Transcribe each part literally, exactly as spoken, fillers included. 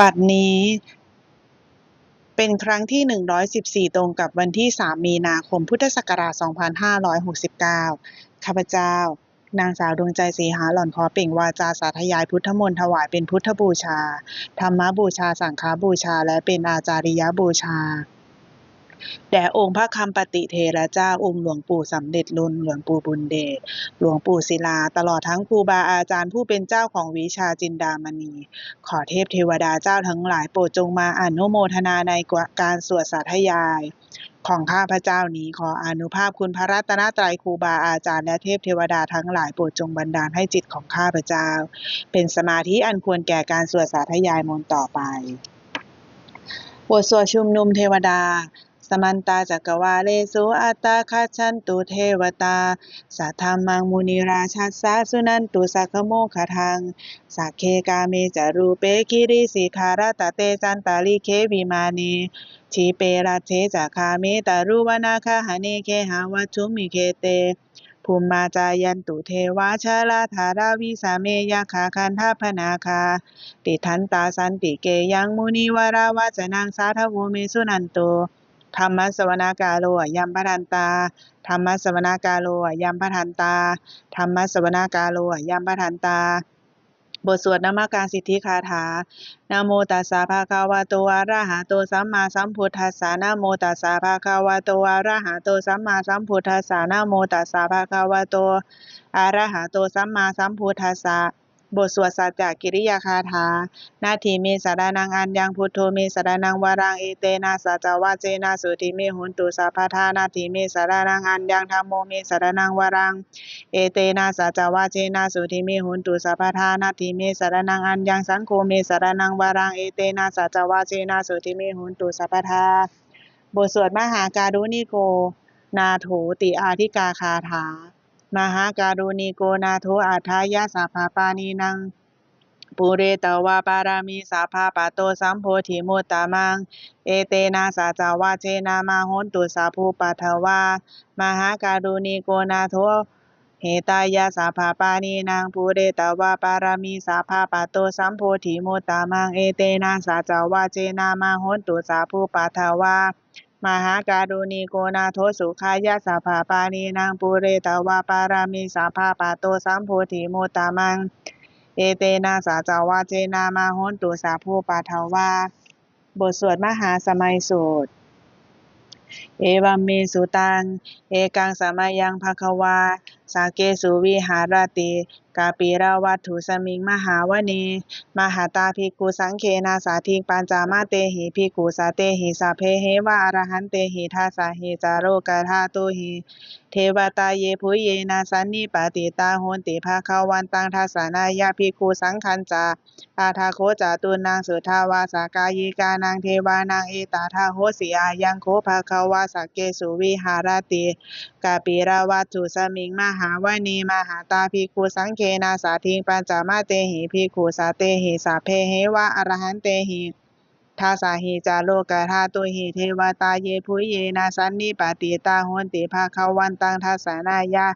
บัดนี้เป็นครั้งที่ หนึ่งร้อยสิบสี่ ตรงกับวันที่ สาม มีนาคม พุทธศักราช สองพันห้าร้อยหกสิบเก้า ข้าพเจ้า นางสาวดวงใจ ศรีหาหล่อน ขอเปล่งวาจาสาธยายพุทธมนต์ถวายเป็นพุทธบูชา ธรรมบูชา สังฆบูชา และเป็นอาจาริยบูชา แด่องค์พระคำปติเถระเจ้า องค์หลวงปู่สำเร็จลุน หลวงปู่บุญเดช หลวงปู่ศิลา ตลอดทั้งครูบาอาจารย์ผู้เป็นเจ้าของวิชาจินดามณี ขอเทพเทวดาเจ้าทั้งหลายโปรดจงมาอนุโมทนาในการสวดสาธยายของข้าพเจ้านี้ ขออานุภาพคุณพระรัตนตรัย ครูบาอาจารย์ และเทพเทวดาทั้งหลายโปรดจงบันดาลให้จิตของข้าพเจ้า เป็นสมาธิอันควรแก่การสวดสาธยายมนต์ต่อไป บทสวดชุมนุมเทวดา Samantā cakkavāḷesu atrāgacchantu devatā, saddhammaṃ munirājassa suṇantu saggamokkhadaṃ. Sagge kāme ca rūpe girisikharataṭe cantalikkhe vimāne, dīpe raṭṭhe ca gāme taruvanagahane gehavatthumhi khette, bhummā cāyantu devā jalathalavisame yakkhagandhabbanāgā, tiṭṭhantā santike yaṃ munivaravacanaṃ sādhavo me suṇantu. Dhammassavanakālo ayambhadantā. Dhammassavanakālo ayambhadantā. Dhammassavanakālo ayambhadantā. บทสวดนมการสิทธิคาถา Namo tassa bhagavato arahato sammāsambuddhassa. Namo tassa bhagavato arahato sammāsambuddhassa. Namo tassa bhagavato arahato sammāsambuddhassa. บทสวดสัจจกิริยาคาถา Natthi me saraṇaṃ aññaṃ, buddho me saraṇaṃ varaṃ, etena saccavajjena sotthi me hotu sabbadā. Natthi me saraṇaṃ aññaṃ, dhammo me saraṇaṃ varaṃ, etena saccavajjena sotthi me hotu sabbadā. Natthi me saraṇaṃ aññaṃ, saṅgho me saraṇaṃ varaṃ, etena saccavajjena sotthi me hotu sabbadā. บทสวดมหาการุณิโกนาโถติอาทิกาคาถา Mahākāruṇiko nātho atthāya sabbapāṇinaṃ, pūretvā pāramī sabbā patto sambodhimuttamaṃ, etena saccavajjena mā hontu sabbupaddavā. Mahākāruṇiko nātho hitāya sabbapāṇinaṃ, pūretvā pāramī sabbā patto sambodhimuttamaṃ, etena saccavajjena mā hontu sabbupaddavā. Mahākāruṇiko nātho sukhāya sabbapāṇinaṃ, pūretvā pāramī sabbā patto sambodhimuttamaṃ, etena saccavajjena mā hontu sabbupaddavā. บทสวดมหาสมัยสูตร Evaṃ me sutaṃ. Ekaṃ samayaṃ bhagavā sakkesu viharati kapilavatthusmiṃ mahāvane mahatā bhikkhusaṅghena saddhiṃ pañcamattehi bhikkhusatehi sabbeheva arahantehi. Dasahi ca lokadhātūhi devatā yebhuyyena sannipatitā honti bhagavantaṃ dassanāya bhikkhusaṅghañca. Atha kho catunnaṃ suddhāvāsakāyikānaṃ devānaṃ etadahosi: Ayaṃ kho bhagavā sakkesu viharati kapilavatthusmiṃ mahāvane mahatā bhikkhusaṅghena saddhiṃ pañcamattehi bhikkhusatehi sabbeheva arahantehi. Dasahi ca lokadhātūhi devatā yebhuyyena sannipatitā honti bhagavantaṃ dassanāya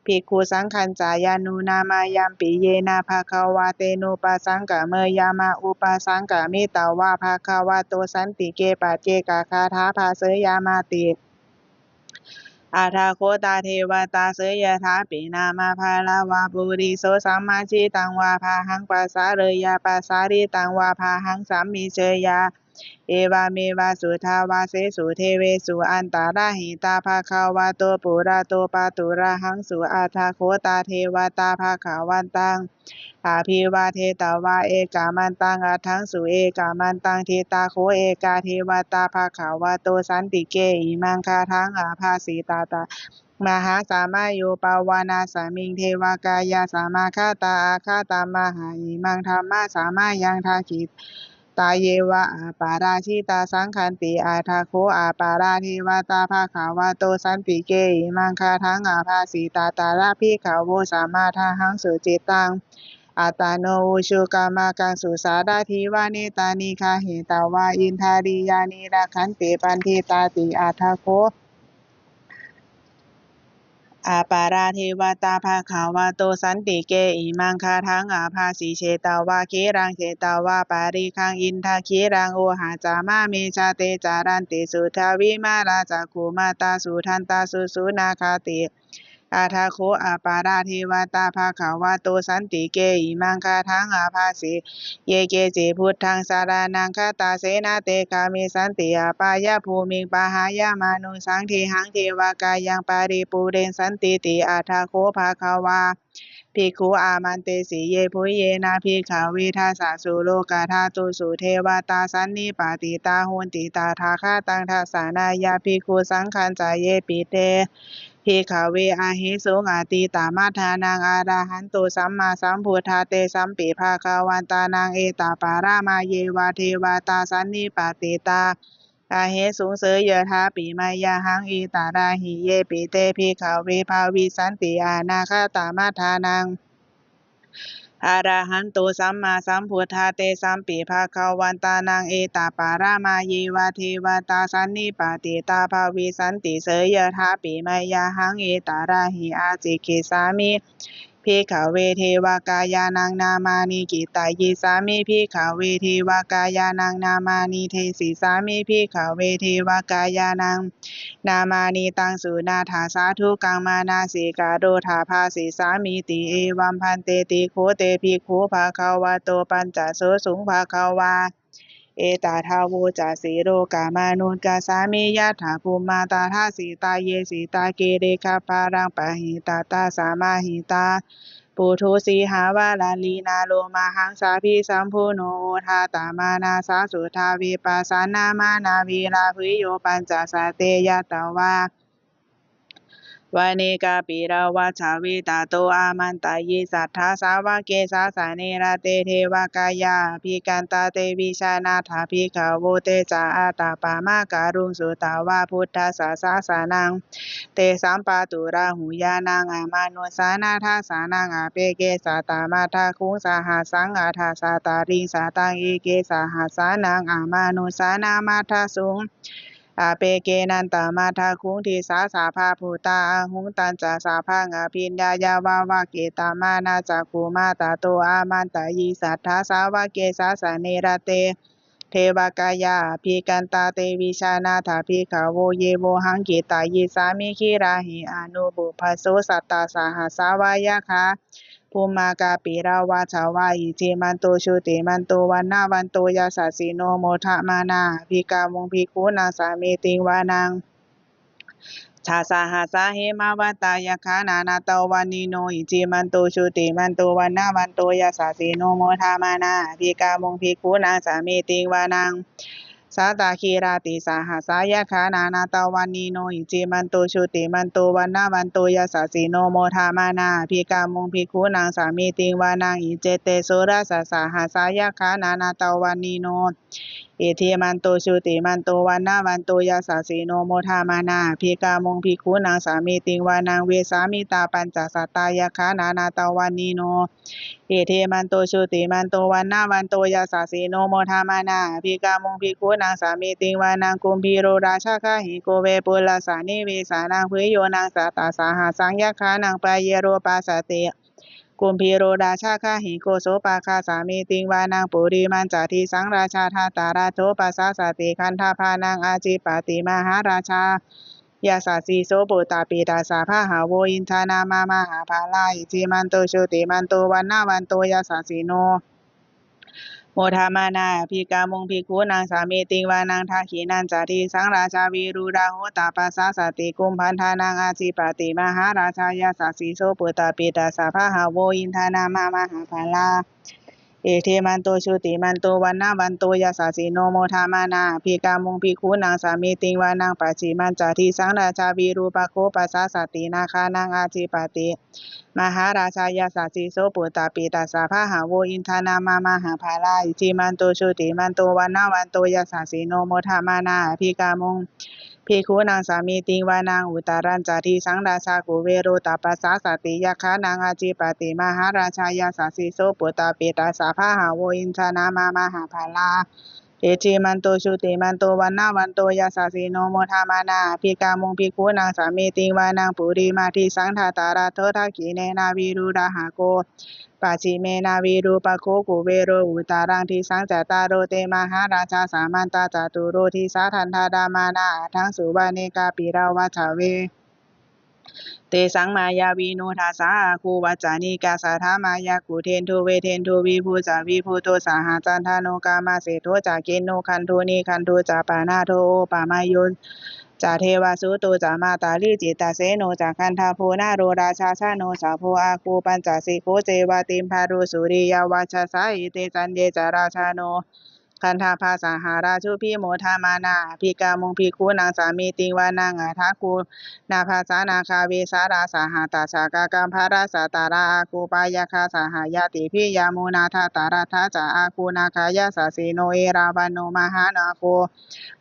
bhikkhusaṅghañca. Yannūna mayampi yena bhagavā tenupasaṅkameyyāma, upasaṅkamitvā bhagavato santike paccekagāthā bhāseyyāmāti. Atha kho tā devatā seyyathāpi nāma balavā puriso sammiñjitaṃ vā bāhaṃ pasāreyya, pasāritaṃ vā bāhaṃ sammiñjeyya, evameva suddhāvāsesu devesu antarahitā bhagavato purato pāturahaṃsu. Atha kho tā devatā bhagavantaṃ abhivādetvā ekamantaṃ aṭṭhaṃsu. Ekamantaṃ ṭhitā kho ekā devatā bhagavato santike imaṃ gāthaṃ abhāsi: Mahāsamayo pavanasmiṃ, devakāyā samāgatā; āgatamha imaṃ dhammasamayaṃ, dakkhitāyeva aparājitasaṅghanti. Atha kho aparā devatā bhagavato santike imaṃ gāthaṃ abhāsi: Tatra bhikkhavo samādahaṃsu, cittaṃ attano ujukamakaṃsu; sārathīva nettāni gahetvā, indriyāni rakkhanti paṇḍitāti. Atha kho Aparā devatā bhagavato santike imaṃ gāthaṃ abhāsi: Chetvā khīlaṃ chetvā palighaṃ, indakhīlaṃ ohaccamanejā, te caranti suddhā vimalā cakkhumatā sudantā susunāgāti. Atha kho aparā devatā bhagavato santike imaṃ gāthaṃ abhāsi: Ye keci buddhaṃ saraṇaṃ gatāse, na te gamissanti apāyabhūmiṃ, pahāya mānusaṃ dehaṃ devakāyaṃ, paripūressantīti. Atha kho bhagavā bhikkhū āmantesi: Yebhuyyena bhikkhave dasasu lokadhātūsu devatā sannipatitā honti tathāgataṃ dassanāya bhikkhusaṅghañca, yepi te bhikkhave ahesuṃ atītamaddhānaṃ arahanto sammāsambuddhā, tesampi bhagavantānaṃ etaparamāyeva devatā sannipatitā ahesuṃ, seyyathāpi mayhaṃ etarahi. Yepi te bhikkhave bhavissanti anāgatamaddhānaṃ arahanto sammāsambuddhā, tesampi bhagavantānaṃ etaparamāyeva devatā sannipatitā bhavissanti, seyyathāpi mayhaṃ etarahi. Ācikkhissāmi bhikkhave devakāyānaṃ nāmāni, kittayissāmi bhikkhave devakāyānaṃ nāmāni, desissāmi bhikkhave devakāyānaṃ nāmāni. Taṃ suṇātha sādhukaṃ manasikarotha bhāsissāmīti. Evaṃ bhanteti kho te bhikkhū bhagavato paccassosuṃ. Bhagavā etadavoca: Silokamanukassāmi, yattha bhummā tadassitā; ye sitā girigabbharaṃ, pahitattā samāhitā. Puthū sīhāva sallīnā, lomahaṃsābhisambhuno; odātamanasā suddhā, vippasannamanāvilā. Bhiyyo pañcasate ñatvā, vane kāpilavatthave; tato āmantayi satthā, sāvake sāsane rate. Devakāyā abhikkantā, te vijānātha bhikkhavo; te ca ātappamakaruṃ, sutvā buddhassa sāsanaṃ. Tesampāturahu ñāṇaṃ, amanussāna dassanaṃ; appeke satamaddakkhuṃ, sahassaṃ atha sattariṃ. Sataṃ eke sahassānaṃ, amanussānamaddasuṃ; appekenantamaddakkhuṃ, disā sabbā phuṭā ahuṃ. Tañca sabbaṃ abhiññāya, vavakkhitvāna cakkhumā; tato āmantayi satthā, sāvake sāsane rate. Devakāyā abhikkantā, te vijānātha bhikkhavo; ye vohaṃ kittayissāmi, girāhi anupubbaso. Sattasahassā va yakkhā, bhummā kāpilavatthavā; iddhimanto jutimanto, vaṇṇavanto yasassino; modamānā abhikkāmuṃ, bhikkhūnaṃ samitiṃ vanaṃ. Chasahassā hemavatā, yakkhā nānattavaṇṇino; iddhimanto jutimanto, vaṇṇavanto yasassino; modamānā abhikkāmuṃ, bhikkhūnaṃ samitiṃ vanaṃ. Sātāgirā tisahassā, yakkhā nānattavaṇṇino; iddhimanto jutimanto, vaṇṇavanto yasassino; modamānā abhikkāmuṃ, bhikkhūnaṃ samitiṃ vanaṃ. Iccete soḷasasahassā, yakkhā nānattavaṇṇino; iddhimanto jutimanto, vaṇṇavanto yasassino; modamānā abhikkāmuṃ, bhikkhūnaṃ samitiṃ vanaṃ. Vessāmittā pañcasatā, yakkhā nānattavaṇṇino; iddhimanto jutimanto, vaṇṇavanto yasassino; modamānā abhikkāmuṃ, bhikkhūnaṃ samitiṃ vanaṃ. Kumbhīro rājagahiko, vepullassa nivesanaṃ; bhiyyo naṃ satasahassaṃ, yakkhānaṃ payirupāsati; kumbhīro rājagahiko, sopāga samitiṃ vanaṃ. Purimañca disaṃ rājā, dhataraṭṭho pasāsati; gandhabbānaṃ ādhipati, mahārājā yasassi so. Puttāpi tassa bahavo, indanāmā mahabbalā; iddhimanto jutimanto, vaṇṇavanto yasassino; modamānā abhikkāmuṃ, bhikkhūnaṃ samitiṃ vanaṃ. Dakkhiṇañca disaṃ rājā, virūḷho tappasāsati; kumbhaṇḍānaṃ ādhipati, mahārājā yasassi so. Puttāpi tassa bahavo, indanāmā mahabbalā; iddhimanto jutimanto, vaṇṇavanto yasassino; modamānā abhikkāmuṃ, bhikkhūnaṃ samitiṃ vanaṃ. Pacchimañca disaṃ rājā, virūpakkho pasāsati; nāgānaṃ ādhipati, mahārājā yasassi so. Puttāpi tassa bahavo, indanāmā mahabbalā; iddhimanto jutimanto, vaṇṇavanto yasassino; modamānā abhikkāmuṃ, bhikkhūnaṃ samitiṃ vanaṃ. Uttarañca disaṃ rājā, kuvero tappasāsati; yakkhānaṃ ādhipati, mahārājā yasassi so. Puttāpi tassa bahavo, indanāmā mahabbalā; Iddhimanto jutimanto vaṇṇavanto yasassino, modamānā abhikkāmuṃ bhikkhūnaṃ samitiṃ vanaṃ. Purimadisaṃ dhataraṭṭho dakkhiṇena virūḷhako, pacchimena virūpakkho kuvero uttaraṃ disaṃ. Cattāro te mahārājā samantā caturo disā, daddallamānā aṭṭhaṃsu vane kāpilavatthave. Tesaṃ māyāvino dāsā āgū vañcanikā saṭhā, māyā kuṭeṇḍu veṭeṇḍu viṭū ca viṭuṭo saha, candano kāmaseṭṭho ca kinnughaṇḍu nighaṇḍu ca, panādo opamañño ca devasūto ca mātali, cittaseno ca gandhabbo naḷorājā janosabho, āgū pañcasikho ceva timbarū suriyavacchasā. Ete caññe ca rājāno gandhabbā saha rājubhi, modamānā abhikkāmuṃ bhikkhūnaṃ samitiṃ vanaṃ. Athāgū nābhasā nāgā vesālā saha, tacchakā kambalassatarā, āgū pāyāgā saha ñātibhi, yāmunā dhataraṭṭhā ca āgū nāgā yasassino, erāvaṇo mahānāgo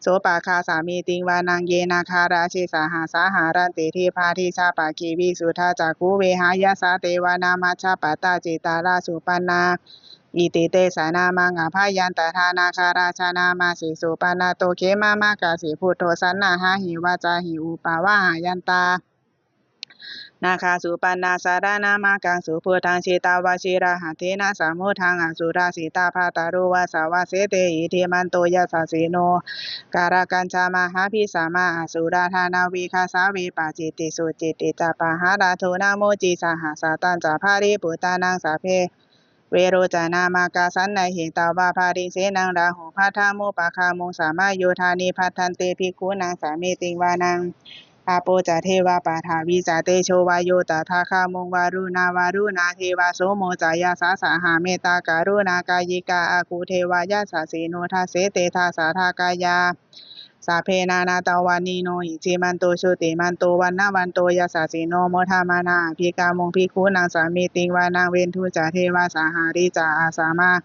sopāga samitiṃ vanaṃ. Ye nāgarāje sahasā haranti dibbā dijā pakkhi visuddhacakkhū, vehāyasā te vanamajjha pattā citrā supaṇṇā iti tesa nāmaṃ. Abhayantadā nāgarājānamāsi supaṇṇato khemamakāsi buddho, saṇhāhi vācāhi upavhayantā nāgā supaṇṇā saraṇamakaṃsu buddhaṃ. Jitā vajirahatthena samuddaṃ asurā sitā, bhātaro vāsavassete iddhimanto yasassino. Kālakañjā mahābhismā asurā dānaveghasā, vepacitti sucitti ca pahārādo namucī saha, satañca baliputtānaṃ sabbe verocanāmakā, sannayhitvā baliṃ senaṃ rāhubhaddamupāgamuṃ, samayodāni bhaddante bhikkhūnaṃ samitiṃ vanaṃ. Āpo ca devā paṭhavī ca tejo vāyo tadāgamuṃ, varuṇā vāruṇā devā somo ca yasasā saha, mettākaruṇākāyikā āgū devā yasassino, dasete dasadhā kāyā sabbe nānattavaṇṇino, iddhimanto jutimanto vaṇṇavanto yasassino, modamānā abhikkāmuṃ bhikkhūnaṃ samitiṃ vanaṃ. Veṇḍū ca devā sahalī ca asamā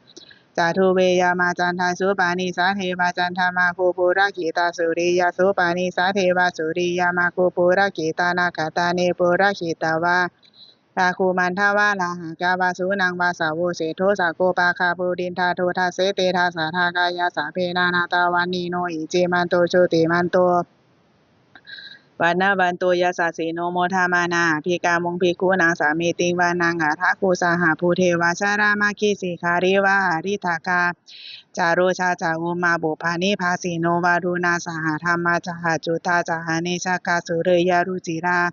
ca duve yamā, candassūpanisā devā candamāgū purakkhitā, suriyassūpanisā devā suriyamāgū purakkhitvā, nakkhattāni purakkhitvā āgū mandavalāhakā, vasūnaṃ vāsavo seṭṭho sakkopāga purindado, dasete dasadhā kāyā sabbe nānattavaṇṇino, iddhimanto jutimanto vaṇṇavanto yasassino, modamānā abhikkāmuṃ bhikkhūnaṃ samitiṃ vanaṃ. Athāgū sahabhū devā jalamaggisikhāriva, ariṭṭhakā ca rojā ca ummāpupphanibhāsino, varuṇā sahadhammā ca accutā ca anejakā, sūleyyarucirā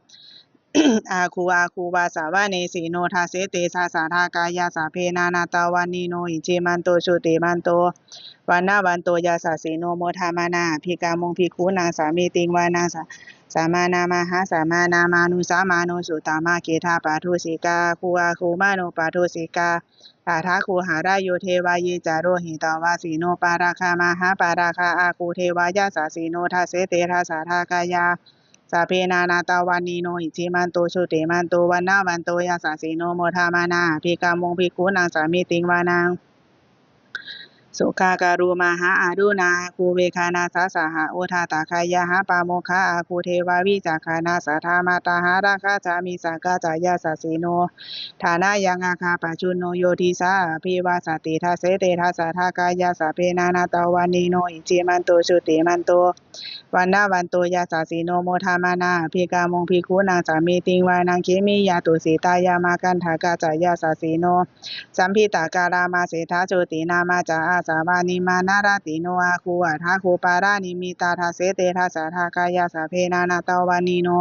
āgū āgū vāsavanesino, dasete dasadhā kāyā sabbe nānattavaṇṇino, iddhimanto jutimanto vaṇṇavanto yasassino, modamānā abhikkāmuṃ bhikkhūnaṃ samitiṃ vanaṃ. Samānā mahāsamānā mānusā mānusuttamā, khiḍḍāpadūsikā āgū āgū manopadūsikā, athāgū harayo devā ye ca lohitavāsino, pāragā mahāpāragā āgū devā yasassino, dasete dasadhā kāyā sabbe nānattavaṇṇino, iddhimanto jutimanto vaṇṇavanto yasassino, modamānā abhikkāmuṃ bhikkhūnaṃ samitiṃ vanaṃ. Sukkā karumhā mahā aruṇā āgū veghanasā saha, odātagayhā pāmokkhā āgū devā vicakkhaṇā, sadāmattā hāragajā missakā ca yasassino, thanayaṃ āga pajjunno yo disā abhivassati, dasete dasadhā kāyā sabbe nānattavaṇṇino, iddhimanto jutimanto vaṇṇavanto yasassino, modamānā abhikkāmuṃ bhikkhūnaṃ samitiṃ vanaṃ. Khemiyā tusitā yāmā kaṭṭhakā ca yasassino, lambitakā lāmaseṭṭhā jotināmā ca āsavā, nimmānaratino āgū athāgū paranimmitā, dasete dasadhā kāyā sabbe nānattavaṇṇino,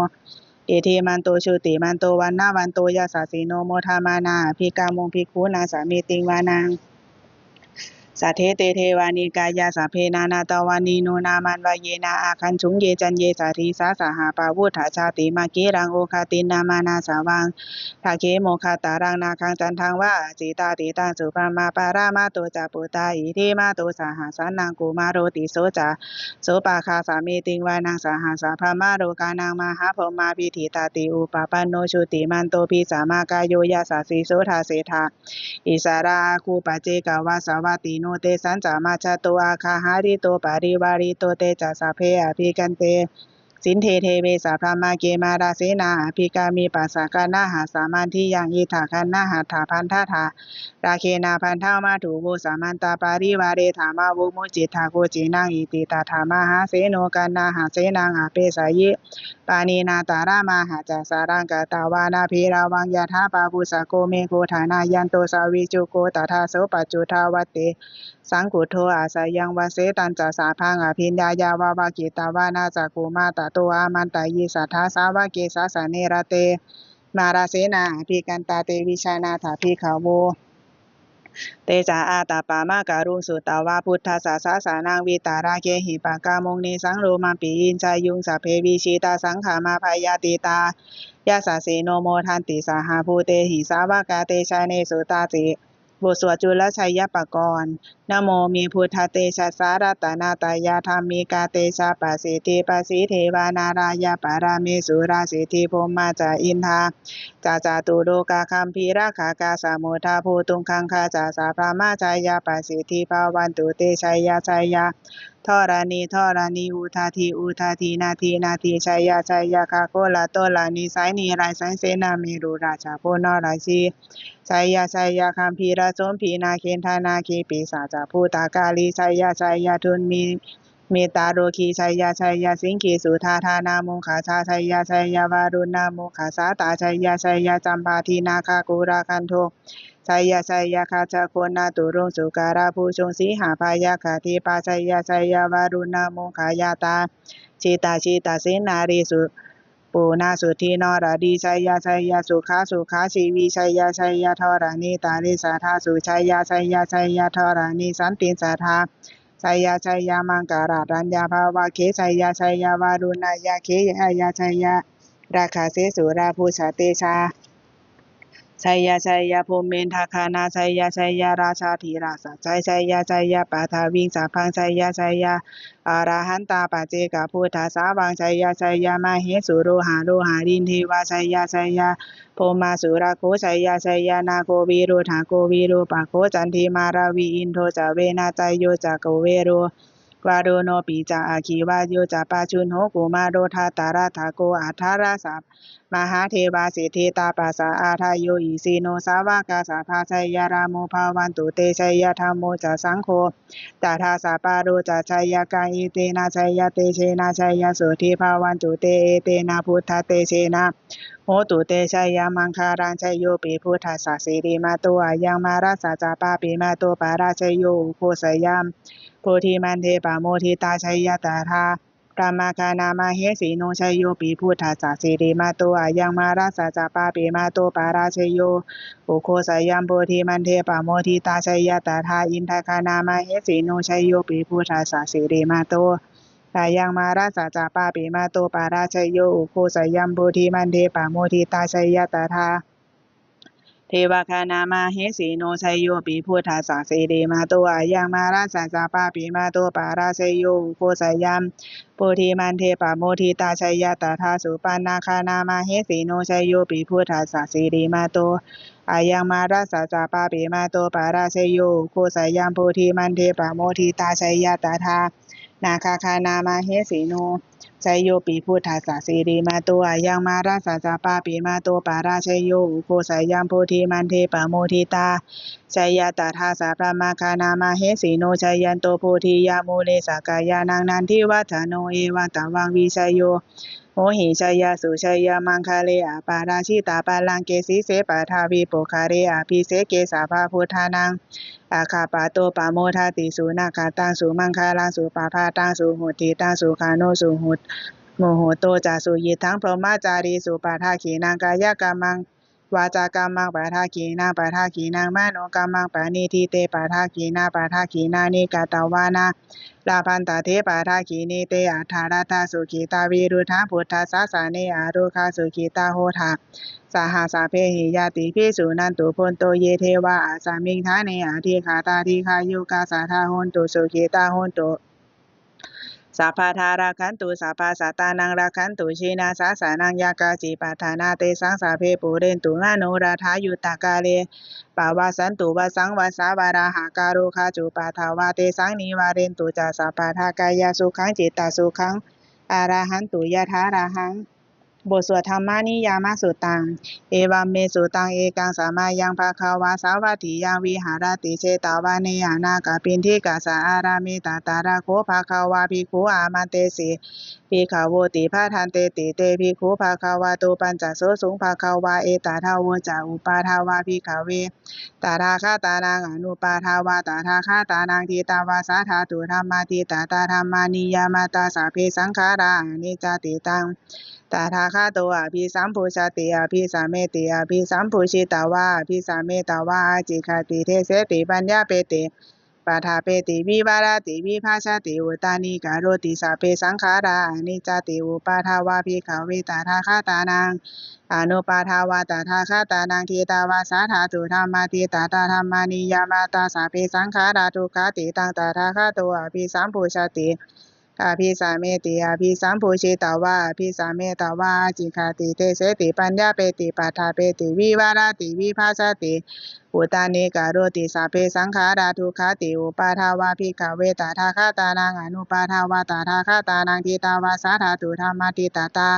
iddhimanto jutimanto vaṇṇavanto yasassino, modamānā abhikkāmuṃ bhikkhūnaṃ samitiṃ vanaṃ. Saṭṭhete devanikāyā sabbe nānattavaṇṇino, nāmanvayena āgañchuṃ ye caññe sadisā saha, pavutthajātimakhilaṃ oghatiṇṇamanāsavaṃ, dakkhemoghataraṃ nāgaṃ candaṃva asitātitaṃ. Subrahmā paramatto ca puttā iddhimato saha, sanaṅkumāro tisso ca sopāga samitiṃ vanaṃ. Sahassaṃ brahmalokānaṃ mahābrahmābhitiṭṭhati, upapanno jutimanto bhismākāyo yasassi so, dasettha issarā āgū paccekavasavattino, tesañca majjhato āga hārito parivārito. Te ca sabbe abhikkante sinde deve sabrahmake mārasenā abhikkāmi. Passa kaṇhassa mandiyaṃ idha gaṇhatha bandhatha rāgena bandhamatthu vo. Samantā parivāretha mā vo muñcittha koci naṃ. Iti tattha mahāseno kaṇhasenaṃ apesayi. Pāṇinā talamāhacca saraṃ katvāna bheravaṃ. Yathā pāvussako megho thanayanto savijjuko tadā so paccudāvatti saṅkuddho asayaṃvase. Tañca sabbaṃ abhiññāya vavakkhitvāna cakkhumā tato āmantayi satthā sāvake sāsane rate. Mārasenā abhikkantā te vijānātha bhikkhavo. Te ca ātappamakaruṃ sutvā buddhassa sāsanaṃ vītarāgehi pakkāmuṃ nesaṃ lomampi iñjayuṃ. Sabbe vijitasaṅgāmā bhayātītā yasassino modanti saha bhūtehi sāvakā te janesutāti. บทสวดจุลชัยปกรณ์ Namo me buddhatejasā ratanattayadhammikā tejapasiddhi pasīdevā nārāyaparamesurā siddhibrahmā ca indā ca catulokā gambhīrakkhakā samuddā bhūtuṃ gaṅgā ca sabrahmā jayapasiddhi bhavantu te. Jaya jaya dharaṇi dharaṇī udadhi udadhī nadi nadī jaya jaya gagonlatonlanisai nirayasai senamerurāja bonarajī jaya jaya gambhīrasombhī nāgendanāgī pisācabhūtakālī jaya jaya dunnimittarogi jaya jaya siṅgīsudādānamukhajā jaya jaya varuṇṇamukhasātrā jaya jaya campādināgakulagantho jaya jaya gajjagonnaturaṅga sukarabhujaṅga sīhabyagghadīpā jaya jaya varuṇṇamukhayātrā jita jita sennārī su puna suddhi naradī jaya jaya sukhā sukhā jīvī jaya jaya dharaṇītale sadā sujayā jaya jaya dharaṇī santin sadā jaya jaya maṅkararāja bhavagge jaya jaya varuṇṇayakkhe jaya jaya rakkhase surabhujatejā jaya jaya brahmendagaṇā jaya jaya rājādhirāja sājjai jaya jaya paṭhaviṃ sabbaṃ jaya jaya arahantā paccekabuddhasāvaṃ jaya jaya mahesuro haro harindevā jaya jaya brahmāsurakkho jaya jaya nāgo virūḷhako virūpakkho candimā ravi indo ca venateyyo ca kuvero varuṇopi ca aggi vāyo ca pājuṇho kumāro dhataraṭṭhako aṭṭhārasa mahādevā siddhitāpasa-ādayo isino sāvakā sabbā jaya rāmo bhavantu te jaya dhammo ca saṅgho ca dasapālo ca jayakaṃ. Etena jayatejena jayasotthī bhavantu te. Etena buddhatejena hotu te jayamaṅgalaṃ. Jayopi buddhassa sirīmato ayaṃ mārassa ca pāpimato parājayo ugghosayaṃ bodhimaṇḍe pamoditā jaya tadā brahmagaṇā mahesino. Jayopi buddhassa sirīmato ayaṃ mārassa ca pāpimato parājayo ugghosayaṃ bodhimaṇḍe pamoditā jaya tadā indagaṇā mahesino. Jayopi buddhassa sirīmato ayaṃ mārassa ca pāpimato parājayo ugghosayaṃ bodhimaṇḍe pamoditā jaya tadā devagaṇā mahesino. Jayopi buddhassa sirīmato ayaṃ mārassa ca pāpimato parājayo ugghosayaṃ bodhimaṇḍe pamoditā jaya tadā supaṇṇagaṇā mahesino. Jayopi buddhassa sirīmato ayaṃ mārassa ca pāpimato parājayo ugghosayaṃ bodhimaṇḍe pamoditā jaya tadā nāgagaṇā mahesino. Jayopi buddhassa sirīmato ayaṃ mārassa ca pāpimato parājayo ugghosayaṃ bodhimaṇḍe pamoditā jaya tadā sabrahmagaṇā mahesino. Jayanto bodhiyā mūle sakyānaṃ nandivaḍḍhano evaṃ tvaṃ vijayo hohi jayassu jayamaṅgale aparājitapallaṅke sīse paṭhavipokkhare abhiseke sabbabuddhānaṃ aggappatto pamodati. Sunakkhattaṃ sumaṅgalaṃ supabhātaṃ suhuṭṭhitaṃ sukhaṇo suhu muhutto ca suyiṭṭhaṃ brahmacārisu padakkhiṇaṃ kāyakammaṃ vācākammaṃ padakkhiṇaṃ padakkhiṇaṃ manokammaṃ paṇidhī te padakkhiṇā padakkhiṇāni katvāna labhantatthe padakkhiṇe. Te atthaladdhā sukhitā viruḷhā buddhasāsane arogā sukhitā hotha saha sabbehi ñātibhi. Suṇantu bhonto ye devā asmiṃ ṭhāne adhigatā dīghāyukā sadā hontu sukhitā hontu sabbadā rakkhantu sabbasattānaṃ rakkhantu jinasāsanaṃ. Yā kāci patthanā tesaṃ sabbe pūrentu manorathā yuttakāle pavassantu vassaṃ vassā valāhakā rogā cupaddavā tesaṃ nivārentu ca sabbadā. Kāyasukhaṃ cittasukhaṃ arahantu yathārahaṃ. บทสวด Dhammaniyāmasuttaṃ. Evaṃ me sutaṃ. Ekaṃ samayaṃ bhagavā sāvatthiyaṃ viharati jetavane anāthapiṇḍikassa ārāme. Tatra kho bhagavā bhikkhū āmantesi bhikkhavoti. Bhadanteti te bhikkhū bhagavato paccassosuṃ. Bhagavā etadavoca: Uppādā vā bhikkhave tathāgatānaṃ anuppādā vā tathāgatānaṃ, ṭhitā va sā dhātu dhammaṭṭhitatā dhammaniyāmatā: sabbe saṅkhārā aniccāti. Taṃ tathāgato abhisambujjhati abhisameti, abhisambujjhitvā abhisametvā ācikkhati deseti paññapeti paṭṭhapeti vivarati vibhajati uttānīkaroti: sabbe saṅkhārā aniccāti. Uppādā vā bhikkhave tathāgatānaṃ anuppādā vā tathāgatānaṃ, ṭhitā va sā dhātu dhammaṭṭhitatā dhammaniyāmatā: sabbe saṅkhārā dukkhāti. Taṃ tathāgato abhisambujjhati abhisameti, abhisambujjhitvā abhisametvā ācikkhati deseti paññapeti paṭṭhapeti vivarati vibhajati uttānīkaroti: sabbe saṅkhārā dukkhāti. Uppādā vā bhikkhave tathāgatānaṃ anuppādā vā tathāgatānaṃ, ṭhitā va sā dhātu dhammaṭṭhitatā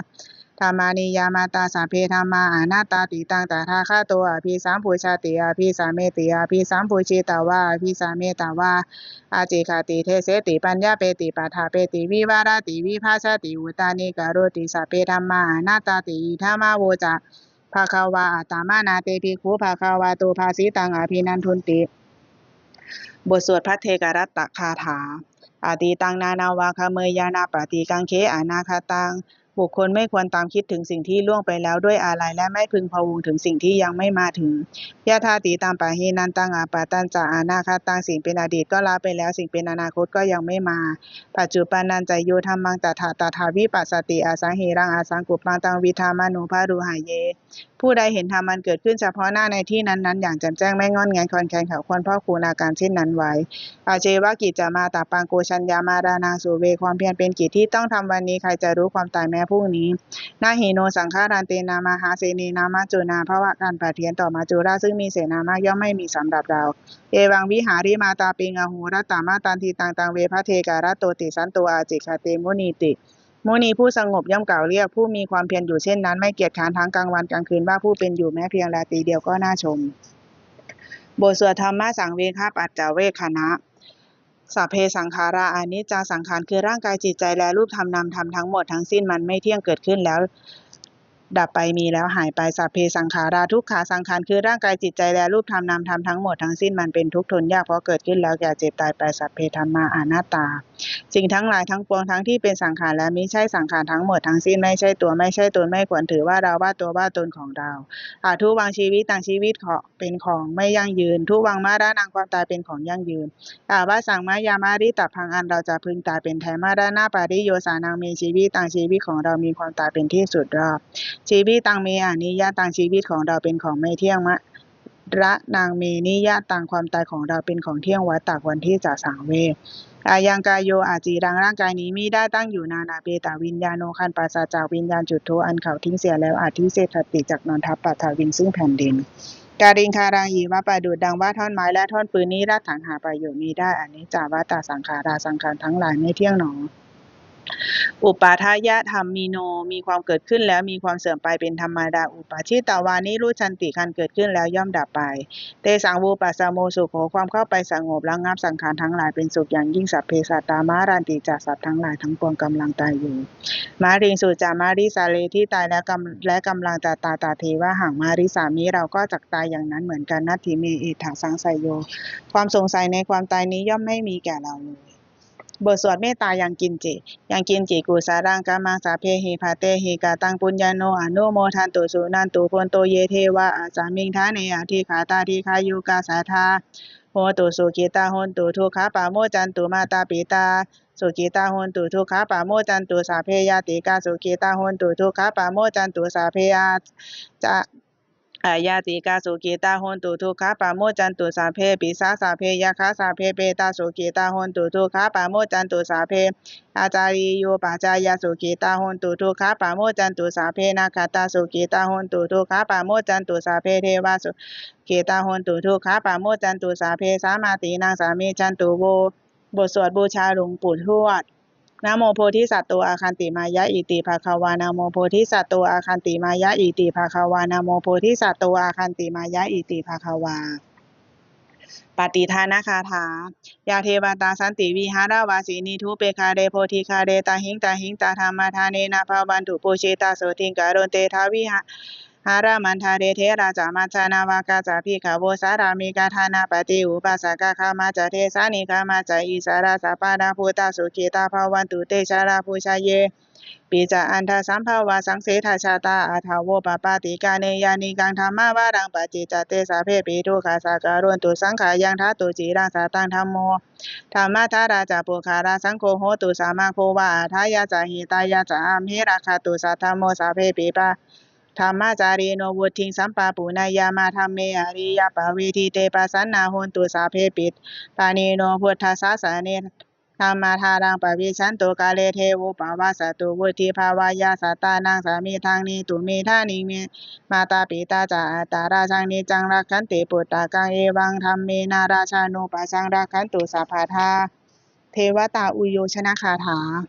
dhammaniyāmatā: sabbe dhammā anattāti. Taṃ tathāgato abhisambujjhati abhisameti, abhisambujjhitvā abhisametvā ācikkhati deseti paññapeti paṭṭhapeti vivarati vibhajati uttānīkaroti: sabbe dhammā anattāti. Idamavoca bhagavā. Attamanā te bhikkhū bhagavato bhāsitaṃ abhinandunti. บทสวดภัทเทกรัตตคาถา Atītaṃ nānvāgameyya nappaṭikaṅkhe anāgataṃ. บุคคลไม่ควรตามคิดถึงสิ่งที่ล่วงไปแล้วด้วยอาลัย และไม่พึงพะวงถึงสิ่งที่ยังไม่มาถึง Yadatītampahīnantaṃ appattañca anāgataṃ. สิ่งเป็นอดีตก็ละไปแล้ว สิ่งเป็นอนาคตก็ยังไม่มา Paccuppannañca yo dhammaṃ tattha tattha vipassati asaṃhiraṃ asaṅkuppaṃ taṃ viddhā manubrūhaye. ผู้ใดเห็นธรรมอันเกิดขึ้นเฉพาะหน้าในที่นั้นๆ อย่างแจ่มแจ้ง ไม่ง่อนแง่นคลอนแคลน เขาควรพอกพูนอาการเช่นนั้นไว้ Ajjeva kiccamātappaṃ ko jaññā maraṇaṃ suve. ความเพียรเป็นกิจที่ต้องทำวันนี้ ใครจะรู้ความตายแม้พรุ่งนี้ Na hi no saṅgarantena mahāsenena maccunā bhava. การผัดเพี้ยนต่อมัจจุราชซึ่งมีเสนามากย่อมไม่มีสำหรับเรา Evaṃvihārimātāpiṃ ahorattamatanditaṃ taṃ ve bhaddekarattoti santo ācikkhate munīti. มุนีผู้สงบย่อมกล่าวเรียกผู้มีความเพียรอยู่เช่นนั้น ไม่เกียจคร้านทั้งกลางวันกลางคืน ว่าผู้เป็นอยู่แม้เพียงราตรีเดียวก็น่าชม บทสวดธรรมสังเวคปัจจเวกขณะ Sabbe saṅkhārā aniccā. สังขารคือร่างกายจิตใจและรูปธรรมนามธรรมทั้งหมดทั้งสิ้น มันไม่เที่ยง เกิดขึ้นแล้วดับไป มีแล้วหายไป Sabbe saṅkhārā dukkhā. สังขารคือร่างกายจิตใจและรูปธรรมนามธรรมทั้งหมดทั้งสิ้น มันเป็นทุกข์ทนยาก เพราะเกิดขึ้นแล้วแก่เจ็บตายไป Sabbe dhammā anattā. สิ่งทั้งหลายทั้งปวง ทั้งที่เป็นสังขารและมิใช่สังขารทั้งหมดทั้งสิ้น ไม่ใช่ตัว ไม่ใช่ตน ไม่ควรถือว่าเรา ว่าตัว ว่าตนของเรา Adhuvaṃ jīvitaṃ. ชีวิตของ เป็นของไม่ยั่งยืน Dhuvaṃ maraṇaṃ. ความตายเป็นของยั่งยืน Avassaṃ mayā maritabbaṃ. อันเราจะพึงตายเป็นแท้ Maraṇapariyosānaṃ me jīvitaṃ. ชีวิตของเรามีความตายเป็นที่สุดรอบ Jīvitaṃ me aniyataṃ. ชีวิตของเราเป็นของไม่เที่ยง Maraṇaṃ me niyataṃ. ความตายของเราเป็นของเที่ยง Vata ควรที่จะสังเวช Ayaṃ kāyo aciraṃ. ร่างกายนี้มิได้ตั้งอยู่นาน Apetaviññāṇo. ครั้นปราศจากวิญญาณ Chuḍḍho. อันเขาทิ้งเสียแล้ว Adhisessati. จักนอนทับ Paṭhaviṃ. ซึ่งแผ่นดิน Kaliṅgaraṃ iva. ประดุจดังว่าท่อนไม้และท่อนฟืน Niratthaṃ. หาประโยชน์มิได้ Aniccā vata saṅkhārā. สังขารทั้งหลายไม่เที่ยงหนอ Uppādāya dhammino. มีความเกิดขึ้นแล้วมีความเสื่อมไปเป็นธรรมดา Uppajjitvā nirujjhanti. ครั้นเกิดขึ้นแล้วย่อมดับไป Tesaṃ vūpasamo sukho. ความเข้าไปสงบระงับสังขารทั้งหลายเป็นสุขอย่างยิ่ง Sabbe sattā maranti ca. สัตว์ทั้งหลายทั้งปวงกำลังตายอยู่ Mariṃsu ca marissare. ที่ตายแล้วกำ และกำลังจะตาย Tathevāhaṃ marissāmi. เราก็จักตายอย่างนั้นเหมือนกัน Natthi me ettha saṃsayo. ความสงสัยในความตายนี้ย่อมไม่มีแก่เราเลย บทสวดเมตตายังกิญจิ Yaṃ kiñci kusalaṃ kammaṃ sabbehi katehi kataṃ puññaṃ no anumodantu suṇantu bhonto ye devā asmiṃ ṭhāne adhigatā dīghāyukā sadā hontu sukhitā hontu dukkhā pamuccantu mātāpitā sukhitā hontu dukkhā pamuccantu sabbe ñātikā sukhitā hontu dukkhā pamuccantu sabbe ā ca Aññātikā sukhitā hontu dukkhā pamuccantu sabbe pisā sabbe yakkhā sabbe petā sukhitā hontu dukkhā pamuccantu sabbe ācariyupajjhāyā sukhitā hontu dukkhā pamuccantu sabbe nakkhattā sukhitā hontu dukkhā pamuccantu sabbe devā sukhitā hontu dukkhā pamuccantu sabbe sampattīnaṃ samijjhantu vo. บทสวดบูชาหลวงปู่ทวด Namo bodhisatto āgantimāya iti bhagavā. Namo bodhisatto āgantimāya iti bhagavā. Namo bodhisatto āgantimāya iti bhagavā. Pattidānagāthā. Yā devatā santi vihāravāsinī thūpe ghare bodhighare tahiṃ tahiṃ tā dhammadānena bhavantu pūjitā sotthiṃ karontedha vihā- hāramaṇḍale. Therā ca majjhā navakā ca bhikkhavo sārāmikā dānapatī upāsakā gāmā ca desā nigamā ca issarā sappāṇabhūtā sukhitā bhavantu te. Jalābujā yepi ca aṇḍasambhavā saṃsedajātā athavopapātikā niyyānikaṃ dhammavaraṃ paṭicca te sabbepi dukkhassa karontu saṅkhayaṃ. Ṭhātu ciraṃ sataṃ dhammo dhammaddharā ca puggalā saṅgho hotu samaggo va atthāya ca hitāya ca. Amhe rakkhatu saddhammo sabbepi pā- dhammacārino vuḍḍhiṃ sampāpuṇeyyāma dhamme ariyappavedite. Pasannā hontu sabbepi pāṇino buddhasāsane. Dhammavaraṃ pavecchanto kāle devo pavassatu vuḍḍhibhāvāya sattānaṃ samiddhaṃ netu medaniṃ. Mātā pitā ca atrajaṃ niccaṃ rakkhanti puttakaṃ evaṃ dhammena rājāno pajaṃ rakkhantu sabbadā. Devatāuyyojanagāthā.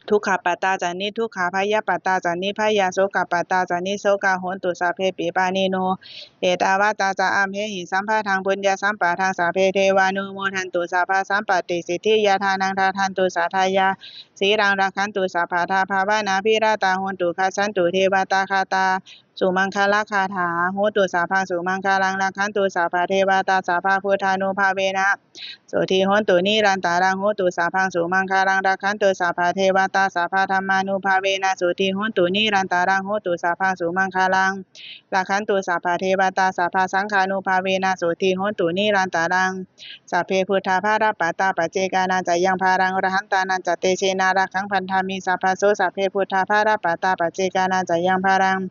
Dukkhappattā ca niddukkhā bhayappattā ca nibbhayā sokappattā ca nissokā hontu sabbepi pāṇino. Ettāvatā ca amhehi sambhataṃ puññasampadaṃ sabbe devānumodantu sabbasampattisiddhiyā. Dānaṃ dadantu saddhāya sīlaṃ rakkhantu sabbadā bhāvanābhiratā hontu gacchantu devatāgatā. Sumaṅgalagāthā. Hotu sabbaṃ sumaṅgalaṃ rakkhantu sabbadevatā sabbabuddhānubhāvena sotthī hontu nirantaraṃ. Hotu sabbaṃ sumaṅgalaṃ rakkhantu sabbadevatā sabbadhammānubhāvena sotthī hontu nirantaraṃ. Hotu sabbaṃ sumaṅgalaṃ rakkhantu sabbadevatā sabbasaṅghānubhāvena sotthī hontu nirantaraṃ. Sabbe buddhā balappattā paccekānañca yaṃ balaṃ arahantānañca tejena rakkhaṃ bandhāmi sabbaso. Sabbe buddhā balappattā paccekānañca yaṃ balaṃ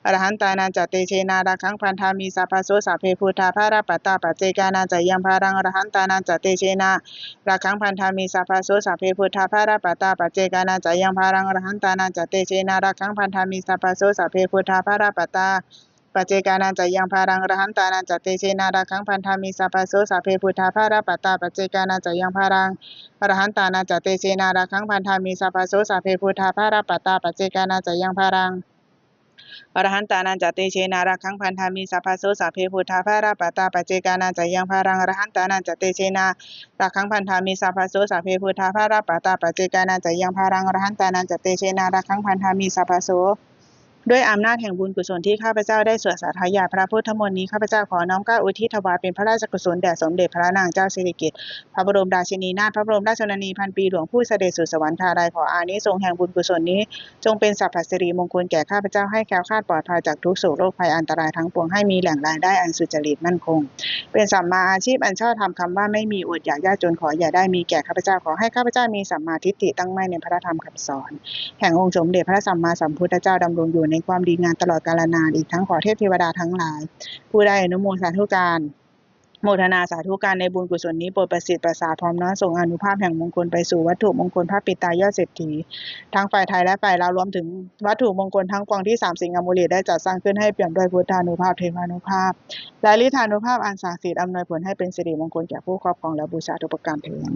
arahantānañca tejena rakkhaṃ bandhāmi sabbaso. Sabbe buddhā balappattā paccekānañca yaṃ balaṃ arahantānañca tejena rakkhaṃ bandhāmi sabbaso. Sabbe buddhā balappattā paccekānañca yaṃ balaṃ arahantānañca tejena rakkhaṃ bandhāmi sabbaso. Sabbe buddhā balappattā paccekānañca yaṃ balaṃ arahantānañca tejena rakkhaṃ bandhāmi sabbaso. Sabbe buddhā balappattā paccekānañca yaṃ balaṃ arahantānañca tejena rakkhaṃ bandhāmi sabbaso. Sabbe buddhā balappattā paccekānañca yaṃ balaṃ arahantānañca tejena rakkhaṃ bandhāmi sabbaso. Sabbe buddhā balappattā paccekānañca yaṃ balaṃ arahantānañca tejena rakkhaṃ bandhāmi sabbaso. Sabbe buddhā balappattā paccekānañca yaṃ balaṃ arahantānañca tejena rakkhaṃ bandhāmi sabbaso. ด้วยอำนาจแห่งบุญกุศลที่ข้าพเจ้าได้สวดสาธยายพระพุทธมนต์นี้ ข้าพเจ้าขอน้อมเกล้าอุทิศถวายเป็นพระราชกุศลแด่สมเด็จพระนางเจ้าสิริกิติ์ พระบรมราชินีนาถ พระบรมราชชนนีพันปีหลวง ผู้เสด็จสู่สวรรคาลัย ขออานิสงส์แห่งบุญกุศลนี้ จงเป็นสรรพสิริมงคลแก่ข้าพเจ้า ให้แคล้วคลาดปลอดภัยจากทุกข์โศกโรคภัยอันตรายทั้งปวง ให้มีแหล่งรายได้อันสุจริตมั่นคง เป็นสัมมาอาชีพอันชอบธรรม คำว่าไม่มี อดอยากยากจนขออย่าได้มีแก่ข้าพเจ้า ขอให้ข้าพเจ้ามีสัมมาทิฏฐิ ตั้งมั่นในพระธรรมคำสอน แห่งองค์สมเด็จพระสัมมาสัมพุทธเจ้า ดำรงอยู่ในความดีงามตลอดกาลนาน อีกทั้งขอเทพเทวดาทั้งหลาย ผู้ได้อนุโมทนาสาธุการ โมทนาสาธุการในบุญกุศลนี้ โปรดประสิทธิ์ประสาทพร้อมน้อมส่งอานุภาพแห่งมงคลไปสู่วัตถุมงคลพระปิดตายอดเศรษฐี ทั้งฝ่ายไทยและฝ่ายลาว รวมถึงวัตถุมงคลทั้งปวงที่สามสิงห์อมูเลตได้จัดสร้างขึ้น ให้เปี่ยมด้วยพุทธานุภาพ เทวานุภาพ และฤทธานุภาพอันศักดิ์สิทธิ์ อำนวยผลให้เป็นสิริมงคลแก่ผู้ครอบครองและบูชาทุกประการเทอญ